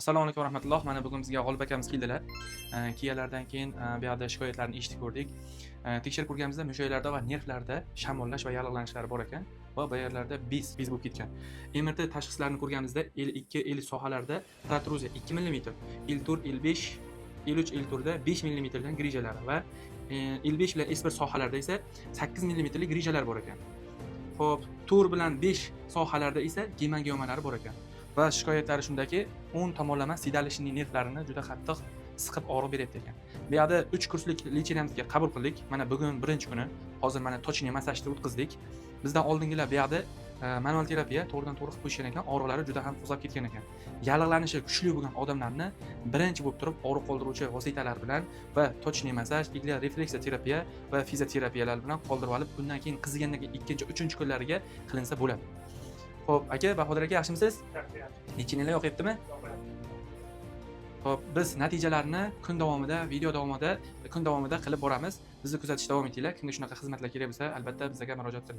Assalomu alaykum va rahmatulloh. Mana bugun bizga G'olib akamiz keldilar. Kelganlaridan keyin bu yoqda shikoyatlarni eshitib ko'rdik. Tekshirib ko'rganimizda mushaklarda va nervlarda shamollash va yallig'lanishlari bor ekan va bu yerlarda bez bo'lib ketgan. MRT tashxislarini ko'rganimizda L2, L sohalarida protruziya 2 mm, L4, L5, L3, L4 da 5 mm dan grijalari va L5 bilan S1 sohalarda esa 8 mm lik grijalar bor ekan. Xo'p, 4 bilan 5 sohalarda esa gemangiomalari bor ekan. Va shikoyatlari shundaki, o'ng tomonlama седалищный nervlarini juda qattiq siqib og'riq beryapti ekan. Bu yoqda 3 kurslik лечение mizga qabul qildik. Mana bugun birinchi kuni. Hozir mana точечный massajni o'tkazdik. Bizdan oldingilar bu yoqda manual terapiya to'g'ridan to'g'ri qilib qo'yishgan ekan, og'riqlari juda ham qo'zg'ab ketgan ekan. Yallig'lanishi kuchli bo'lgan odamlarni birinchi bo'lib turib og'riq qoldiruvchi vositalar bilan va точечный massaj, игла refleksiya terapiya va fizioterapiyalar bilan qoldirib olib, undan keyin qizigandan keyin ikkinchi, uchinchi kunlariga qilinsa bo'ladi. Xo'p, aka, Bahodir aka, yaxshimisiz? Лечение lar yoqyaptimi? Xo'p, biz natijalarni kun davomida, video davomida, kun davomida qilib boramiz. Bizni kuzatishda davom etinglar. Kimga shunaqa xizmatlar kerak bo'lsa, albatta bizga murojaat qiling.